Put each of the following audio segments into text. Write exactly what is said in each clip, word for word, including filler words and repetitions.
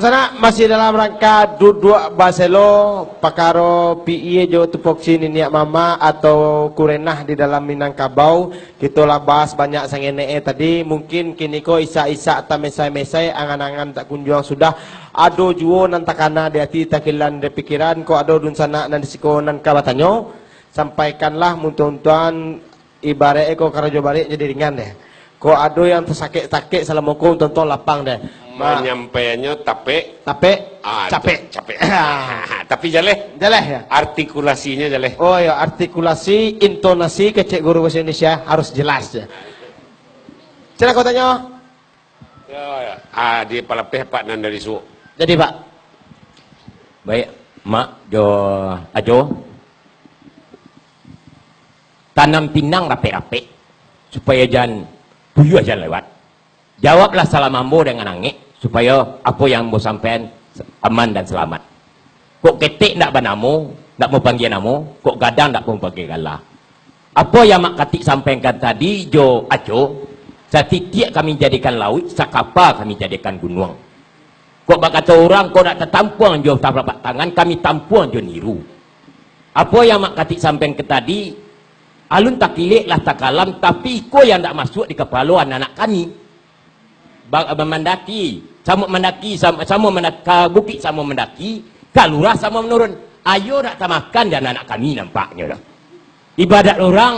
Sanak, masih dalam rangka duduak baselo, pakaro P I A jo tupoksi niniak mamak atau kurenah di dalam Minangkabau. Kito lah bahas banyak sangenek e tadi. Mungkin kiniko isak-isak tamesai-mesai, angan-angan tak kunjuang sudah. Ado juo nan takana di ati, takilan di pikiran, kok ado dunsanak nan di siko nan ka batanyo, sampaikanlah, mudah-mudahan. Ibarat e ko karajo barik jadi ringan deh. Kok ado yang tasakik-sakik salamo ko, untuang lapang deh. Ma- Manyampaiannyo tapek. Tapek, ah, capek. Capek. Tapi jaleh. Jaleh, ya? Artikulasinyo jaleh. Oh, ya, artikulasi, intonasi kecek guru bahasa Indonesia harus jelas, ya. Silakan tanya. Ya, ya. Ah, di palapeh Pak nan dari suok. Jadi, Pak. Baik, Mak jo Ajo. Tanam pinang rapek-rapek, supayo jan buyuah jan lewat. Jawablah salam ambo dengan angek, supayo apo yang ambo sampaian aman dan salamat. Kok ketek ndak banamo, ndak mapanggia namo, kok gadang ndak mapanggia gala. Apo yang Mak Katik sampaikan tadi jo Ajo, satitiak kami jadikan lauik, sakapa kami jadikan gunuang. Kok bakato urang, kok ndak tatampuang jo talapak tangan, kami tampuang jo niru. Apo yang Mak Katik sampaikan tadi, alun takilek lah takalam, tapi iko yang ndak masuak di kapalo anak-anak kami. Ba-, mandaki, samo mandaki, sam-, samo mandak-, ka bukik samo mandaki, ka lurah samo manurun. Ayo ndak tamakan di anak-anak kami nampaknyo lah. Ibarat urang,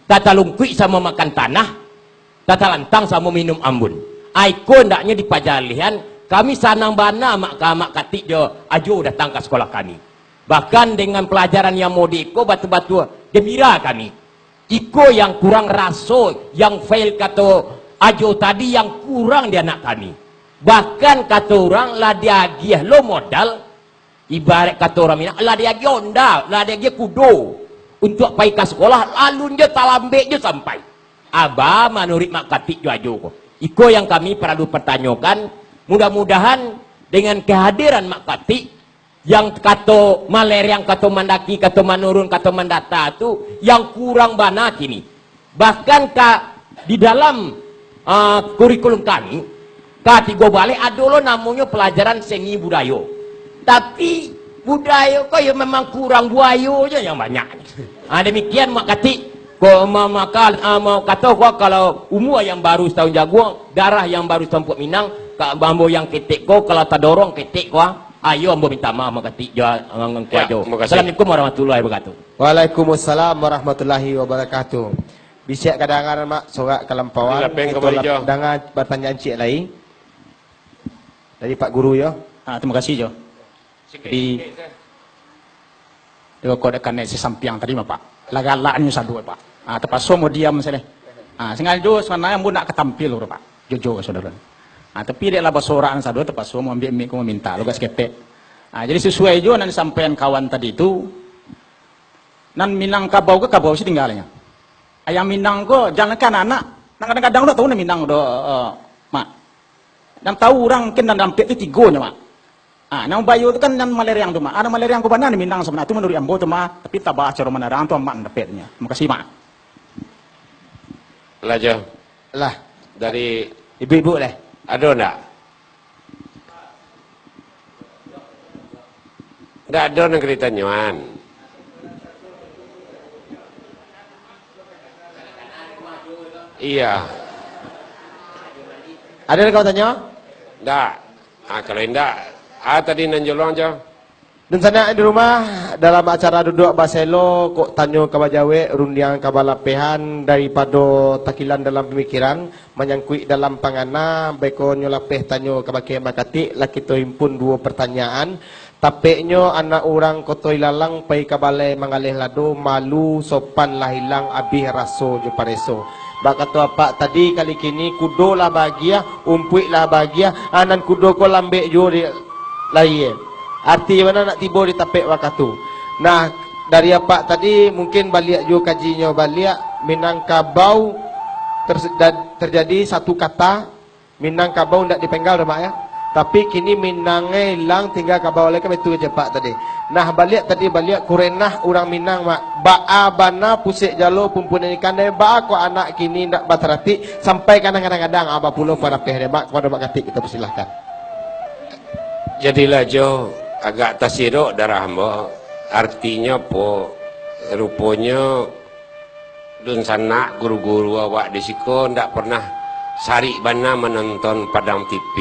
tatalungkuik samo makan tanah, tatalantang samo minum ambun. Ai ko andaknyo dipajalehan, kami sanang bana Mak, ka Mak Katik jo Ajo datang ka sakolah kami. Bahkan dengan palajaran yang model ko, batua-batua gembira kami. Iko yang kurang raso, yang fail kato Ajo tadi, yang kurang di anak kami. Bahkan kato urang lah diagiah lo modal, ibarat kato urang Minang, lah diagiah onda, lah diagiah kudo, untuak pai ka sakolah, alun jo talambek jo sampai. Aba, manuruik Mak Katik jo Ajo ko. Iko yang kami paralu patanyokan, mudah-mudahan dengan kehadiran Mak Katik, yang kato malereang, kato mandaki, kato manurun, kato mandata tu, yang kurang bana kini. Bahkan ka, di dalam, ah, kurikulum kami, ka tigo baleh ado lo namonyo palajaran seni budayo. Tapi, budayo ko yo memang kurang buayo je yang banyak. Ah, demikian Mak Katik, ko ma-, maka, ah, ma-, kato ko kalau umua yang baru satahun jaguang, darah yang baru satampuak minang, ka ambo yang ketek ko, kalau tadorong ketek ko, ah, ayo ambo minta maaf Mak Katik jo, ah, angku Ajo. Terima kasih. Assalamualaikum warahmatullahi wabarakatuh. Waalaikumsalam warahmatullahi wabarakatuh. Bisiak kadangaran, Mak, sorak kalampauan. Lapeh kito kembali, lap-, Jo. Danga batanyaan ciek lai. Dari Pak Guru, yo. Ah, terima kasih, Jo. Jadi, dek kok dek kanai si sampiang tadi mah, Pak. Lah galaknyo sado, Pak. Ah, terpakso mau diam sajo. Ah, sengajo sebenarnya ambo nak katampil, Pak. Jojo, saudara. Ah, tapi dek lah basorakan sado, terpakso mau ambiak mik ko maminta, lo gak saketek. Ah, jadi sesuai jo nan disampaikan kawan tadi tu, nan Minangkabau ko kabau se tinggalnyo. Ayah Minang ko, jangankan anak, nan kadang-kadang dak tahu nan Minang do, eh, Mak. Nan tahu urang mungkin nan dampek tu tigo nyo, Mak. Ah, nan bayo tu kan nan malereang tu, Mak. Ah, nan malereang ko bana nan Minang sabananyo tu manuruik ambo tu, Mak. Tapi tabah caro manarang tu, Mak, nan dapeknyo. Terima kasih, Mak. Lah, Jo. Lah. Dari ibu-ibu lah. Ado ndak? Ndak ado nan ka ditanyoan. Iya. Ado nan ka batanyo? Ndak. Ah, kalau indak, ah, tadi nan joluang, Jo. Dunsanak di rumah, dalam acara duduak baselo, kok tanyo ka bajawek, rundiang ka balapehan, daripado takilan dalam pamikiran, manyangkuik dalam pangana, beko nyo lapeh tanyo kabake Mak Katik, lah kito himpun duo partanyaan. Tapeknyo anak urang Koto Ilalang pai ka balai manggaleh lado, malu, sopan lah ilang, abih raso jo pareso. Bak kato apak tadi, kali kini kudo lah bahagia, umpuik lah bahagia, ah, nan kudo ko lambek juo di lai. Arti bana nak tibo di tapek wakatu. Nah, dari apak tadi mungkin baliak juo kajinyo baliak, Minangkabau terse-, da-, terjadi satu kata, Minangkabau ndak dipenggal doh, Mak, ya. Tapi kini Minang e ilang, tingga kabau lai, kan itu je, Pak, tadi. Nah, baliak tadi, baliak kurenah urang Minang, Mak. Baa bana pusek jalo pumpunan ikan, deh, baa kok anak kini ndak bataratik, sampai kadang-kadang, ah, bapulo parapeh, deh, Mak, kapado Mak Katik, kita persilahkan. Jadilah jo, agak tasirok darah ambo. Artinyo apo? Ruponyo dunsanak guru-guru awak di siko ndak pernah sarik bana manonton Padang T V.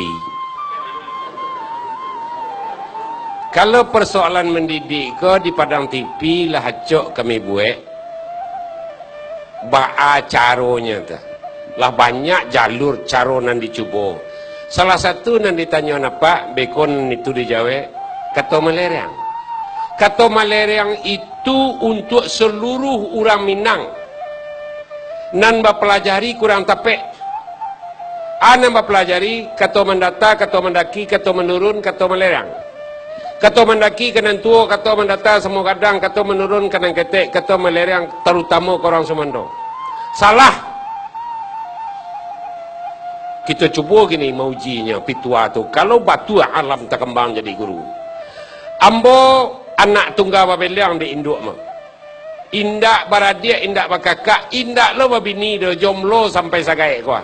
Kalau persoalan mendidik ko di Padang T V lah acok kami buek, baa caronyo tu? Lah banyak jalur caro nan dicubo. Salah satu nan ditanyo apak, beko nan itu dijawek, kato malereang. Kato malereang itu untuak seluruh urang Minang nan bapalajari kurang tapek. A nan bapalajari, kato mandata, kato mandaki, kato manurun, kato malereang. Kato mandaki ka nan tuo, kato mandata samo gadang, kato manurun ka nan ketek, kato malereang tarutamo ka urang sumando. Salah! Kito cubo kini maujinyo, pitua tu, kalau batua alam takambang jadi guru. Ambo anak tungga babeleang dek induak ambo. Indak baradiak, indak bakakak, indak lo babini doh, jomblo sampai sagaek ko.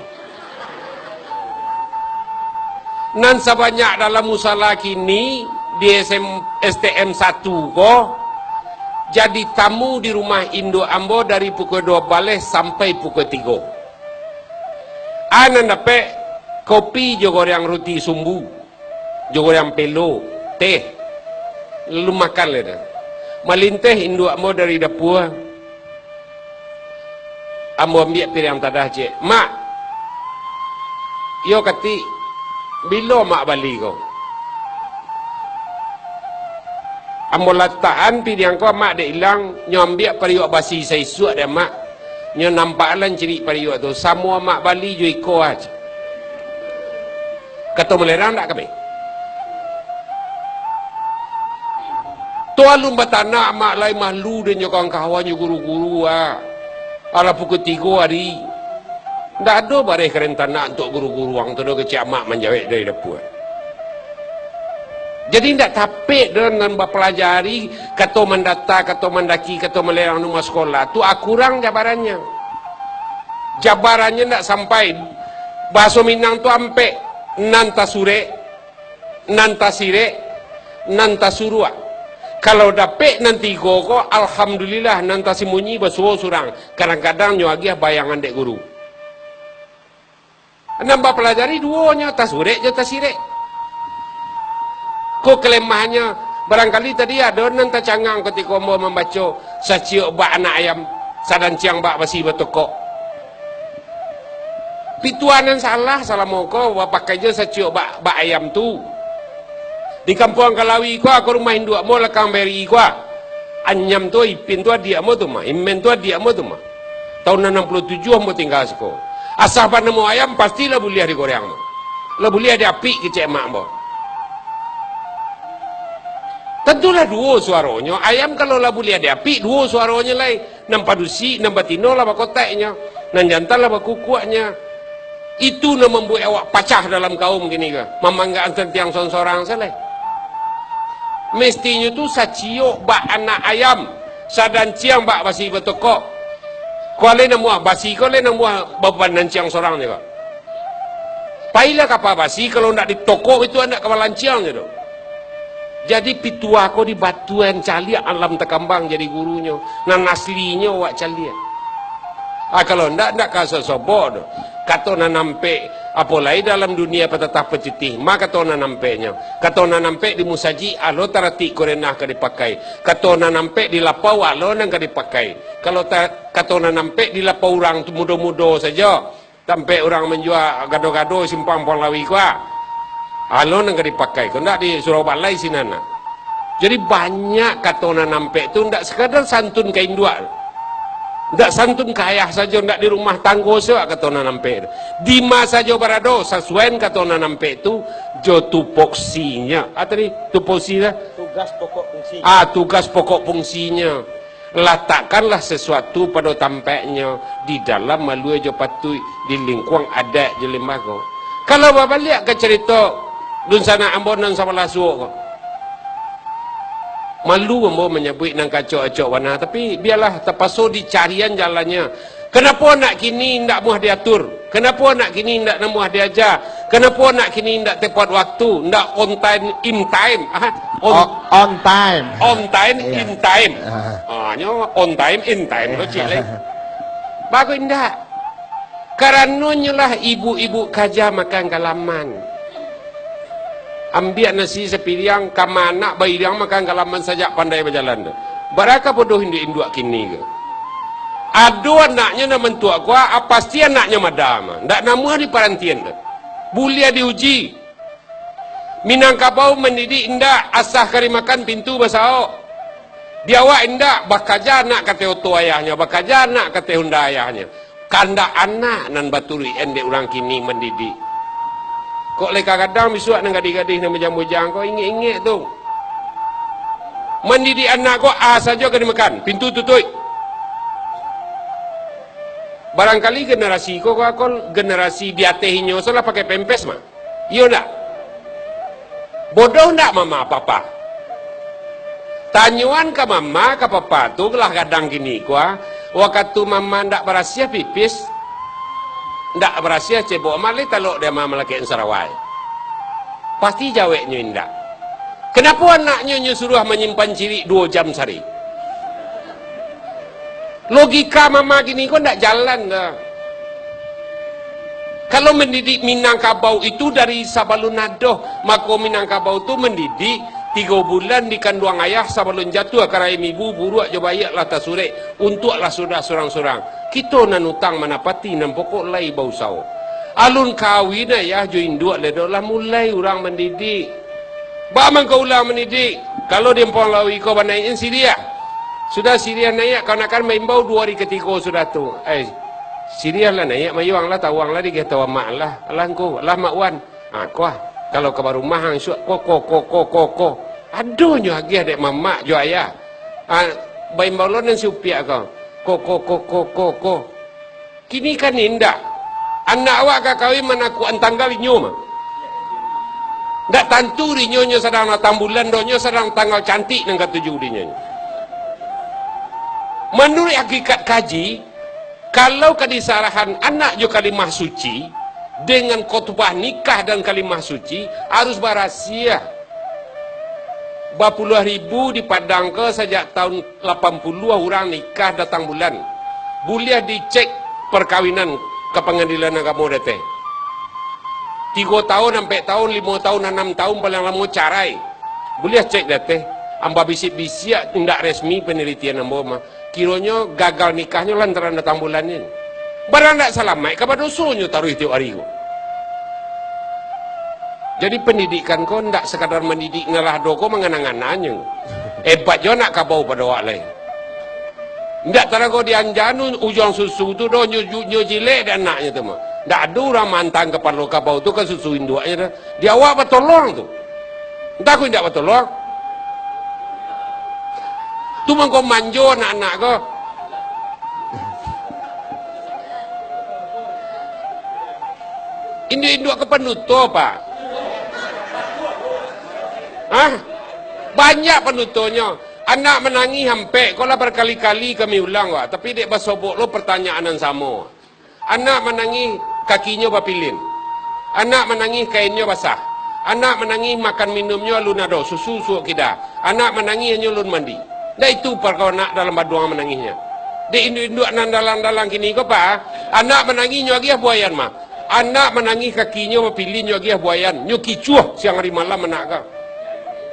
Nan sabanyak dalam musala kini di S M, S T M satu ko, jadi tamu di rumah induak ambo dari pukua duo baleh sampai pukua tigo. A nan dapek, kopi jo goreng roti sumbu. Jo goreng pelo, teh. Lalu makan lai tu. Malinteh induak ambo dari dapua. Ambo ambiak piriang tadah, cek. "Mak, iyo katik, bilo Mak bali ko?" Ambo latakan piriang ko, amak dek ilang, nyo ambiak pariuak basi saisuak dek amak. Nyo nampak lah cirik pariuak tu, samo amak bali jo iko aja. Kato malereang ndak kami? Tu alun batanak, amak lai malu dek nyo kawan-kawan nyo guru-guru, ah. Alah pukua tigo ari. Ndak ado bareh karen tanak untuak guru-guru ang tu doh, kecek amak manjawek dari dapua. Jadi, indak tapek doh nan bapalajari, kato mandata, kato mandaki, kato malereang rumah sekolah tu, ah, kurang jabarannyo. Jabarannyo indak sampai. Bahaso Minang tu ampek, nan tasurek, nan tasirek, nan tasuruak. Kalau dapek nan tigo ko, alhamdulillah, nan tasimunyi basuo surang. Kadang-kadang nyo agiah bayangan dek guru. Nan bapalajari duonyo, tasurek jo tasirek. Ko kalemahannyo, barangkali tadi ado nan tacangang katiko ambo mambaco saciok bak anak ayam, sadanciang bak basi batokok. Pitua nan salah salamo ko bapakai jo saciok bak, bak ayam tu. Di kampuang Kalawi ko, ko rumah induak ambo lakang beri ko. Anyam tu, Ipin tu adiak ambo tu mah, Imen tu adiak ambo tu mah. Tahun anam puluah tujuah ambo tingga siko. Asa banamo ayam, pasti lah buliah digoreng ambo. Lah buliah diapik kecek mak ambo. Tantulah duo suaronyo. Ayam kalau lah buliah diapik, duo suaronyo lai. Nan padusi, nan batino lah bakotaknyo. Nan jantan lah bakukuaknyo. Itu nan mambuek awak pacah dalam kaum kini ko. Mamanggak antantiang sorang-sorang salah. Mestinyo tu saciok bak anak ayam, sadanciang bak basi batokok. Ko alai namuah basi, ko alai namuah baban danciang sorang nyo ko. Pailah ka pabasi, kalau ndak ditokok itu anak ka balanciang nyo tu. Jadi pitua ko dibatuan caliak alam takambang jadi gurunyo. Nan aslinyo awak caliak. Ah, kalau ndak, ndak ka sosobok tu. Kato nan ampek, apo lai dalam dunia patatah pacitih, ma kato nan ampeknyo. Kato nan ampek di musajik, alo taratik kurenah ka dipakai. Kato nan ampek di lapau, alo nan ka dipakai. Kalau ta-, kato nan ampek di lapau urang tu mudo-mudo sajo. Tampek urang manjua gado-gado simpang Puang Lawi ko, ah. Alo nan ka dipakai ko, ndak di surau balai sinan, ah. Jadi, banyak kato nan ampek tu ndak sekadar santun ka induak. Ndak santun ka ayah sajo, ndak di rumah tanggo sajo kato nan ampek tu. Di ma sajo barado, sasuaian kato nan ampek tu jo tupoksinyo. Ah, tadi, tupoksi lah. Tugas pokok fungsi. Ah, tugas pokok fungsinyo. Latakkanlah sasuatu pado tampeknyo, di dalam alua jo patuik, di lingkuang adaik jo lembago. Kalau babaliak ka carito dunsanak ambo nan sabalah suok ko, malu ambo manyabuik nan ka acok-acok bana, tapi bialah, tapaso dicarian jalannyo. Kanapo anak kini indak namuah diatur? Kanapo anak kini indak namuah diaja? Kenapa anak kini indak tepat waktu, indak on time, in time? Ah, on, on, on time. On time, iya, in time. Ah. Ah, nyo on time, in time tu, cik lai. Bagus indak? Karano nyolah ibu-ibu kaja makan galaman. Ambiak nasi sapiriang, ka ma anak bairiang makan galaman sajak pandai bajalan tu. Baraka bodoh induak-induak kini ko. Ado anaknyo nan mantuak ko, ah, pasti anaknyo madam. Ndak namuah diparantian tu. Buliah diuji. Minangkabau mandidik indak, asa kari makan pintu basaok. Di awak indak, bakaja anak kateh oto ayahnyo, bakaja anak kateh honda ayahnyo. Kandak anak nan baturuik-an dek urang kini mandidik. Kok lai ka gadang bisuak nan gadih-gadih nan bujang-bujang ko, ingek-ingek tu. Mandidik anak ko, a sajo ka dimakan, pintu tutuik. Barangkali generasi ko, ko, ko generasi di ateh inyo salah pakai pempes mah. Iyo ndak? Bodoh ndak mama papa? Tanyoan ka mama, ka papa tu lah gadang kini ko, ah. Wakatu mama ndak barasiah pipis, ndak barasiah cebok, maleh talok dek mama lakek sarawai. Pasti jaweknyo indak. Kenapo anaknyo nyo suruah manyimpan cirik duo jam sari? Logika mama kini ko ndak jalan doh. Kalau mandidik Minangkabau itu dari sabalun ado, mako Minangkabau tu mandidik tigo bulan di kanduang ayah sabalun jatuah ka rahim ibu, buruak jo baiak lah tasurek, untuaklah sudah surang-surang. Kito nan utang manapati, nan pokok lai bausaho. Alun kawin ayah jo induak ledok lah mulai urang mandidik. Baa mangko ulang mandidik? Kalau di Ampuang Lauik ko banaiakan siriah. Sudah siriah naiak, kamanakan maimbau duo ari katigo sudah tu. Eh, siriah lah naiak, mayuang lah, tawuang lah, digeh tawa mak lah. Alah ngku, alah mak wan. Ha, ko ah. Kalau ka barumah ang suak, ko, ko, ko, ko, ko, ko. Adonyo agiah dek mamak jo ayah. Ha, baimbau lo nan si upiak ko. Ko, ko, ko, ko, ko, ko. Kini kan indak. Anak awak ka kawin manakuakan tanggal inyo mah. Ndak tantu dinyo nyo sadang datang bulan, doh nyo sadang tanggal cantik nan katuju dinyo. Manuruik hakikat kaji, kalau ka disarahan anak jo kalimah suci, dengan khotbah nikah dan kalimah suci, harus barasiah. Bapuluah ribu di Padang ko sajak taun lapan puluah urang nikah datang bulan. Buliah dicek parkawinan ka Pangadilan Agamo dateh. Tigo taun, ampek taun, limo taun, anam taun, paling lamo carai. Buliah cek dateh. Amba bisiak-bisiak, indak resmi panalitian ambo mah. Kironyo gagal nikahnyo lantaran datang bulan ni. Barang ndak salamaik ka badosonyo taruih tiok ari ko. Jadi, pandidikan ko ndak sakadar mandidik, nan lah ado ko mangana-ngananyo. Ebat jo anak kabau pado awak lai. Ndak tarago di anjanu ujuang susu tu doh, nyo, nyo jilek dek anaknyo tu mah. Ndak ado urang maantang kapalo kabau tu ka susu induaknyo doh. Di awak batolong tu. Antah ko indak batolong. Tu mangko manjo anak-anak ko. Induak-induak ko panuto, Pak. Hah? Banyak panutonyo. Anak manangih ampek, ko lah barkali-kali kami ulang, Pak. Tapi dek basobok lo partanyaan nan samo. Anak manangih, kakinyo bapilin. Anak manangih, kainnyo basah. Anak manangih, makan minumnyo alun ado, susu suok kida. Anak manangih, inyo alun mandi. Ndak itu parkaro anak dalam baduang manangihnyo. Dek induak-induak nan dalang-dalang kini ko, Pak, anak manangih nyo agiah buayan mah. Anak manangih, kakinyo bapilin nyo agiah buayan. Nyo kicuah siang ari malam anak ko.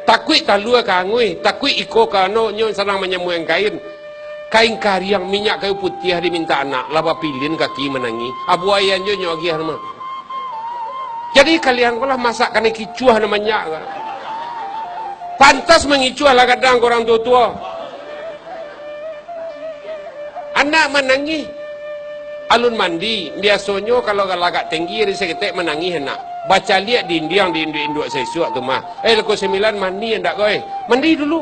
Takuik talua ka anguih, takuik iko ka anoknyo sadang manyamuang kain. Kain kariang, minyak kayu putiah dimintak anak, lah bapilin kaki manangih. Abu ayah nyo nyo agiah mah. Jadi kalian ko lah masak kanai kicuah nan banyak ko. Pantas mangicuah lah gadang ko urang tuo-tuo. Anak manangih. Alun mandi, biasonyo kalau lah agak tinggi ari saketek manangih anak. Bacaliak dindiang di induak-induak saisuak tu mah. Eh, loko sambilan mandi andak ko, eh. Mandi dulu.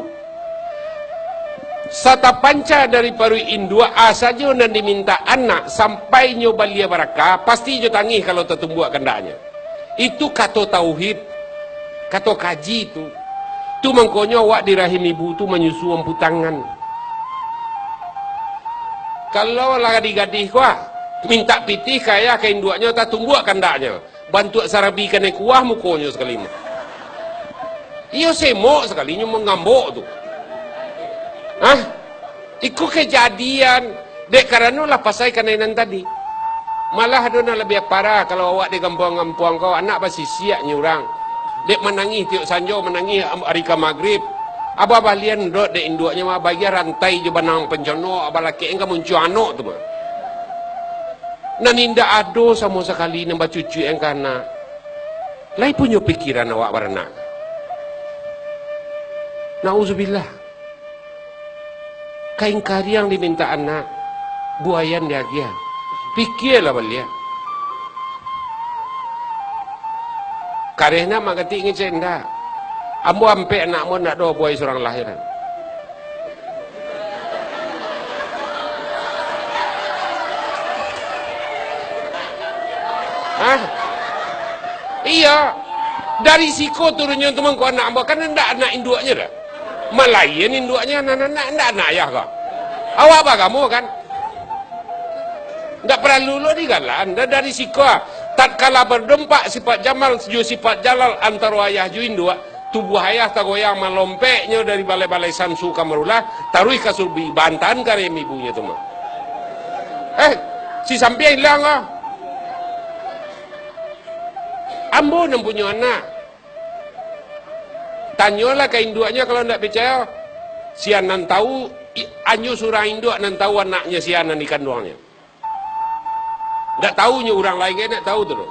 Satapanca dari paruik induak, a sajo nan dimintak anak, sampai nyo balia baraka, pasti jo tangih kalau tatumbuak kandaknyo. Itu kato tauhid, kato kaji tu. Tu mangkonyo awak di rahim ibu tu manyusu ampu tangan. Kalau lah gadih-gadih ko, ah, mintak pitih ka ayah, ka induaknyo, tatumbuak kandaknyo. Bantuak sarabi kanai kuah mukonyo sakali mah. Iyo semok sakali nyo mangambok tu. Hah? Iko kajadian. Dek karano lah pasai kanai nan tadi. Malah ado nan labiah parah kalau awak di kampuang-kampuang ko, anak basisiak nyo urang. Dek manangih tiok sanjo, manangih am-, ari ka magrib. Abah balian dot dek induaknyo mah, bagian rantai jo banang pancono, abah lakek ka muncuang anok tu mah. Nan indak ado samo sakali nan bacucuik ka anak. Lai punyo pikiran awak baranak? Nauzubillah. Kain kariang dimintak anak, buayan diagiah. Pikialah baliak. Kareh nak mak katik ngecek ndak? Ambo ampek anak ambo ndak do buai surang lahir. Hah? Iya. Dari siko turunnyo tu mangko anak ambo, kan ndak anak induaknyo dah. Malain induaknyo, anak-anak, ndak anak ayah ko. Awak bagamo kan? Ndak paralu lo digalan, dah dari siko. Tatkala badompak sifat jamal jo sifat jalal antaro ayah jo induak, tubuah ayah tagoyang malompeknyo dari balai-balai Samsu Kamarullah, taruih ka Surubi, bantahan kareh ibunyo tu mah. Eh, si Sampiang ilang ko. Ambo nan punyo anak. Tanyolah ka induaknyo kalau ndak picayo. Sia nan tahu, i-, anyo surang induak nan tahu anaknyo sia nan dikanduangnyo. Ndak tahu nyo urang lain kan ndak tahu tu doh.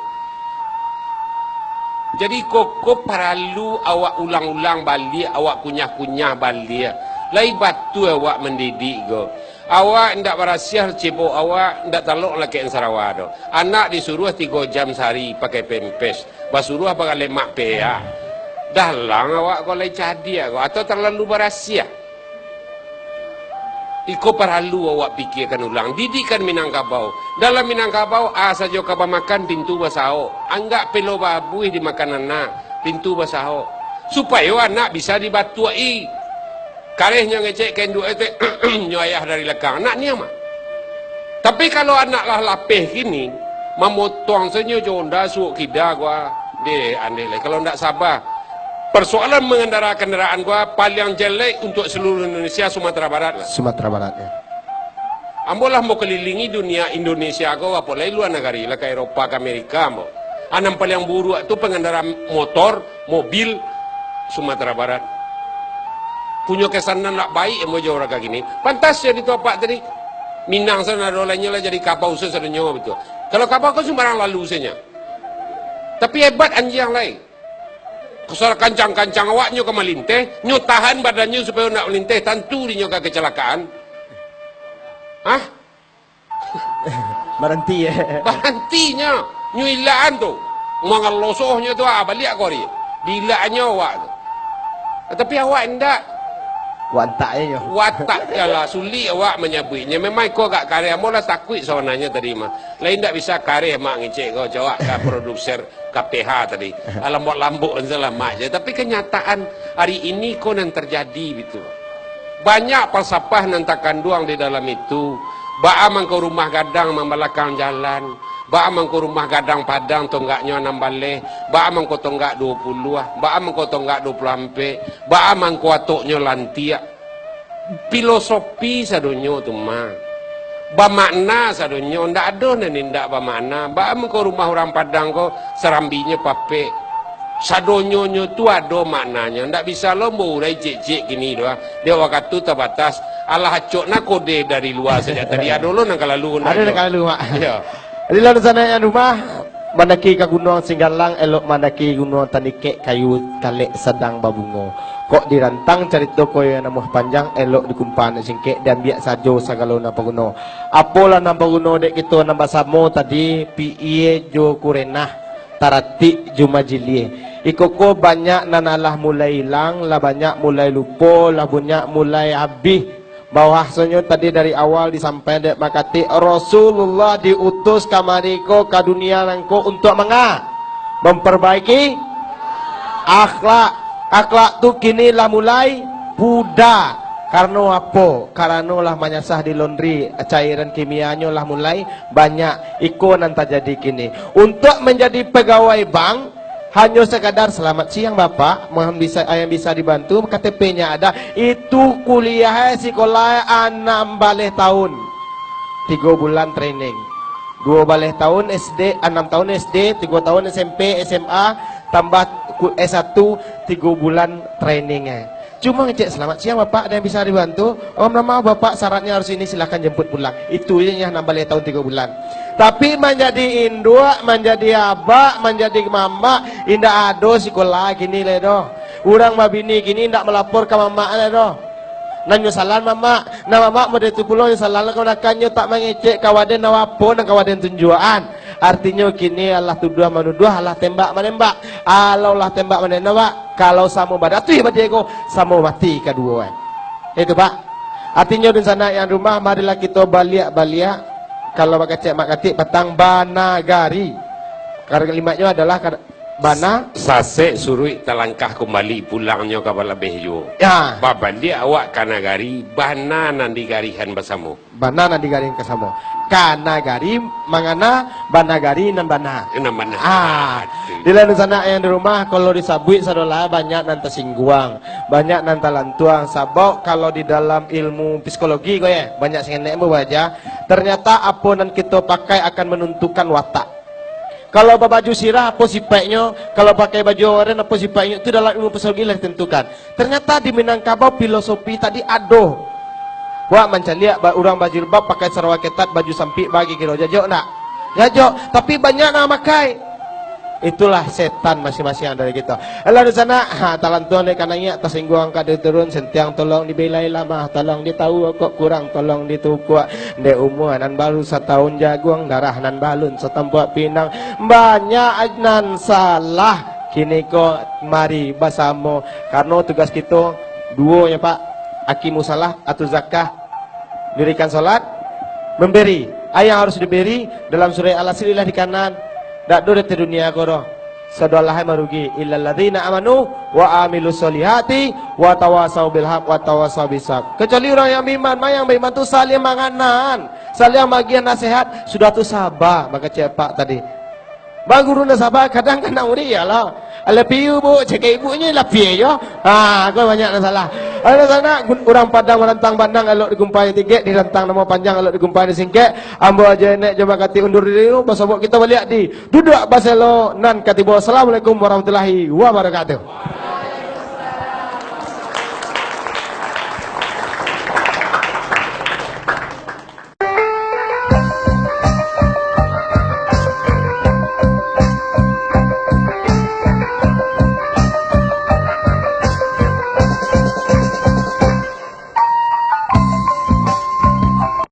Jadi, koko paralu awak ulang-ulang baliak, awak kunyah-kunyah baliak. Lai batua awak mandidik ko. Awak indak barasiah cebok awak, indak talok lakek sarawa doh. Anak disuruah tigo jam sahari pakai pempes, basuruah pakai lemak peak. Dalang awak ko lai cadiak ko, atau talalu barasiah? Iko paralu awak pikiakan ulang. Didikan Minangkabau. Dalam Minangkabau, a sajo ka bamakan, pintu basaok. Anggak pelo babuih dimakan anak, pintu basaok. Supayo anak bisa dibatuak-i. Karehnyo ngecek ka induak e tu, nyo ayah dari lakang. Anak niang mah. Tapi kalau anak lah lapeh kini, mamotong sajo jo onda suok kida gua, deh, andeh lai. Kalau ndak sabar, persoalan mengendarai kendaraan gua paling jelek untuk seluruh Indonesia, Sumatera Barat lah. Sumatera Barat, ya. Ambo lah mau kelilingi dunia Indonesia ko, apo lai luar nagari lah, ka Eropa, ka Amerika ambo. A nan paliang buruak tu pengendara motor, mobil Sumatera Barat. Punyo kesan nan ndak baik ambo jo urang kini. Pantas jadi tu apak tadi. Minang sajo ado lainnyo lah jadi kabau sajo sadonyo bitu. Kalau kabau kan sumbarang lalu sajo. Tapi hebat anjiang lai. Kasar kancang-kancang awaknyo ka malinteh, nyo tahan badannyo supayo ndak malinteh, tantu dinyo ka kecelakaan. Hah? Baranti, eh. Barantinyo, nyo ilakan tu. Mangalosohnyo tu, ah, baliak ko ari. Diilakannyo awak tu. Tapi awak indak. Watak je nyo. Watak je lah, sulik awak manyabuiknyo. Memang iko agak kareh. Ambo lah takuik sabananyo tadi mah. Lain ndak bisa kareh mak ngecek ko, cawak ka produser K P H tadi. Lambok-lambok salah mak je. Tapi kenyataan hari ini ko nan terjadi bitu. Banyak falsafah nan takanduang di dalam itu. Baa mangko rumah gadang mambalakang jalan. Baa mangko rumah gadang Padang tonggaknyo anam baleh. Baa mangko tonggak duo puluah. Baa mangko tonggak duo puluah ampek. Baa mangko atoknyo lantiak. Filosofi sadonyo tu mah. Bamakna sadonyo, ndak ado nan indak bamakna. Baa mangko rumah urang Padang ko sarambinyo papek. Sadonyonyo tu ado maknanyo. Ndak bisa lo ambo urai ciek-ciek kini doh. Dek wakatu tabatas. Alah acok na kode dari lua sajak tadi. Ado lo nan ka lalu. Ado nan ka lalu, Mak. Iyo. Jadi, lalu sanak yang rumah, mandaki ka Gunuang Singgalang, elok mandaki Gunuang Tanikek, kayu talek sadang babungo. Kok dirantang carito ko yang namuah panjang, elok dikumpa nak singkek, diambiak sajo sagalo nan paguno. Apolah nan paguno dek kito nan basamo tadi, piie jo kurenah, taratik jo majilie. Iko ko banyak nan alah mulai ilang, lah banyak mulai lupo, lah banyak mulai abih. Bahwasonyo tadi dari awal disampaikan dek Mak Katik, Rasulullah diutus kamari ko ka dunia nangko untuak manga? Memperbaiki akhlak. Akhlak tu kini lah mulai pudar. Karano apo? Karano lah manyasah di laundry, cairan kimianyo lah mulai banyak. Iko nan tajadi kini. Untuak manjadi pagawai bank, hanyo sakadar, "Selamat siang, Bapak. Mohon bisa, yang bisa dibantu, K T P-nya ada." Itu kuliah, eh, sikolah, eh, anam baleh tahun. Tigo bulan training. Duo baleh tahun S D, anam tahun S D, tigo tahun S M P, S M A, tambah ku-, S satu, tigo bulan training, eh. Cuma ngecek, "Selamat siang, Bapak, ada yang bisa dibantu?" "Oh, mohon maaf, Bapak, syaratnya harus ini, silakan jemput pulang." Itu je nyo, anam baleh tahun tigo bulan. Tapi manjadi induak, manjadi abak, manjadi mamak, indak ado sikolah kini lai doh. Urang babini kini indak malapor ka mamak lai doh. Nan nyo salah mamak, nan mamak model tu pulo nyo salah, kamanakannyo tak mangecek ka waden, apo nan ka waden tunjuakan. Artinyo kini alah tuduah manuduah, alah tembak manembak. Alah tembak manembak, kalau samo badatuih badiago, samo mati kaduo, eh. Itu, Pak. Artinyo, dunsanak yang rumah, marilah kito baliak-baliak. Kalau bakecek mak katik, patang banagari. Kalimatnyo adalah kad-, bana. Sasek suruik talangkah kumbali, pulangnyo ka balabeh juo. Ya. Babaliak awak ka nagari, bana nan digarihan basamo. Bana nan digarihan ka samo. Ka nagari mangana, banagari nan bana. Nan bana. Ah, Betul. Di lain sanak yang di rumah, kalau disabuik sadolah, banyak nan tasingguang, banyak nan talantuang. Sabab kalau di dalam ilmu psikologi ko, ya, banyak sangenek babaca. Ternyata apo nan kito pakai akan manantukan watak. Kalau babaju sirah, apo sipaiknyo? Kalau pakai baju oren, apo sipaiknyo? Itu dalam ilmu psikologi lah ditentukan. Ternyata di Minangkabau filosofi tadi ado. Wak mancaliak ba-, urang bajilbab pakai sarawa ketat, baju sampik bagi kiro jajok ndak? Jajok, tapi banyak nan makai. Itulah setan masing-masing dari kita. Alah di sana, ha, talantuang dek kanaiak, tasingguang ka turun, sentiang tolong dibilai lamah, tolong ditahu kok kurang, tolong ditukuak. Dek umua nan baru satahun jaguang, darah nan balun satampuak pinang. Banyak nan salah. Kini ko mari basamo. Karano tugas kito duo nyo, Pak. Aqimus shalah, atu zakah, dirikan salat, mambari. Ayo harus dibari, dalam surah Al-Asr lah di kanan. Dak ado di dunia ko doh. Sadolah marugi. Illalladzina amanu wa amilus sholihati wa tawasau bil haq wa tawasau bis sabr. Kecuali urang yang baiman, ma yang baiman tu saling manganan, saling magiah nasihat, sudah tu saba, mako cepak tadi. Bang guru nan saba, kadang kan nak murid, iyolah. Alah piu, Bu, cakap ibu nyo lah piu jo. Ha, ko banyak nan salah. Alah sana, gun-, urang Padang marantang banang, elok digumpai tingkek, dirantang namo panjang, elok digumpai disingkek. Ambo Ajo Enek jo Mak Katik undur diri, basobok kito baliak di Duduak Baselo nan katibo. Assalamualaikum warahmatullahi wabarakatuh.